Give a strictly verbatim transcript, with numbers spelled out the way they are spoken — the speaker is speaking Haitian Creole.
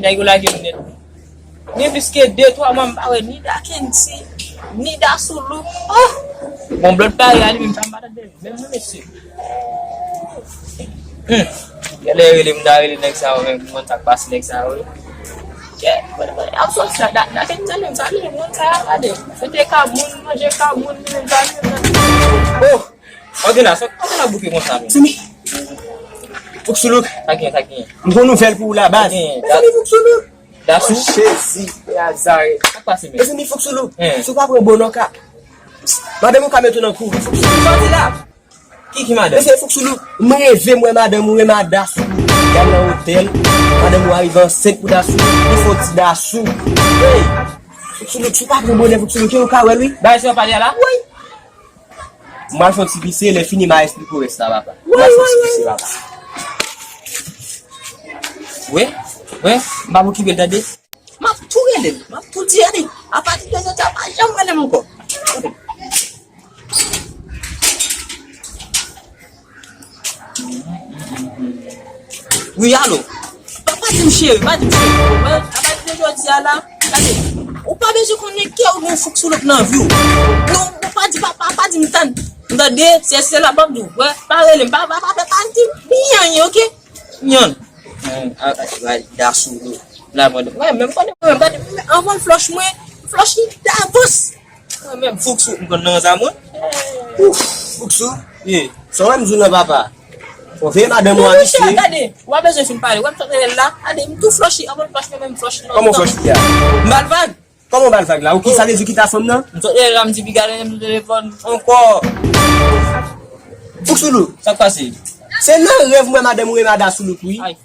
Nèg yo lage m nèt. Gen plis ke de, twa mwa m pa wè ni Da Kensi, ni Da Soulouk. Oh! Bon, Blood Pari a li menm, sa m pa tande l menm non, mesye. Hmm. Genlè rele m, ta rele nèg sa yo menm, m konn sa k pase nèg sa yo. Kè, ap sòti la, Da, Da Kensi, tande m, sa rele moun sa a, gade. Se te ka moun, manje ka moun, li menm sa rele m. Oh! Ògila, sa, ògila bouke konsa menm. Sini. Fouk Soulouk. Sa gen, sa gen. M gon nouvèl pou ou la, baz. Sa gen, mezanmi, Fouk Soulou. Dasou. Jezi, Nazarèt. Sa k pase menm? Mezanmi, Fouk Soulou. Hein. Si w pa pran bon non ka, madanm ou ka mete w nan kou. Fouk Soulou, sòti la. Ki, ki madanm? Mesye, Fouk Soulou, m reve m wè madanm ou, Rema Dasou. Y al nan otèl. Madanm ou arive ansent pou Dasou. Li fè yon ti Dasou. Hey! Fouk Soulou, si w pa pran bonè, Fouk Soulou, ke ou ka wè l, wi. Bagay sa w pale a la? Wi. Mwen al fè yon ti pise, lè fini, m a esplike w rès la, papa. Mwen al fè yon ti pise, papa. Wi, wi, m p ap okipe l, tande. M ap tou rele l, m ap tou di, gade, apati de jodi a, pa janm rele m ankò. Wi, alo. Pa, pa di m cheri, pa di m cheri. Wè, apati de jodi a la, gade, ou pa bezwen konnen kè ou gen Fouk Soulou nan vi w. Non, ou pa di, pa, pa, pa di m tann. M tande, se, se la, m ap di w. Wè, pa rele m, pa, pa, pa, pa, pa di m anyen, oke? Nyon. Hmm, a, a, a, Da Soulou. La, mwen, mwen, menm konnen, mwen, gade, anvan l flòch mwen, flòch li davans. Mwen menm, Fouk Sou, m konn nan sa mwen. Ouf, Fouk Sou? Ye. Sa w wè m di w nan papa? Fò veye madanm ou a, mesye. Gade, w a bezwen fin pale. W wè m sot rele l la. Gade, m tou flòch li, anvan l flòch mwen menm, m flòch li. Kòman w flòch li a? M ba l vag. Kòman w ba l vag la? Ou ki sa vle di w kite fanm nan? M sot rele l la, m di piga rele m sou telefòn. Ankò. Fouk Soulou. Sa k pase? Se nan rèv mwen madanm ou Rema Dasoulouk, wi. Ay,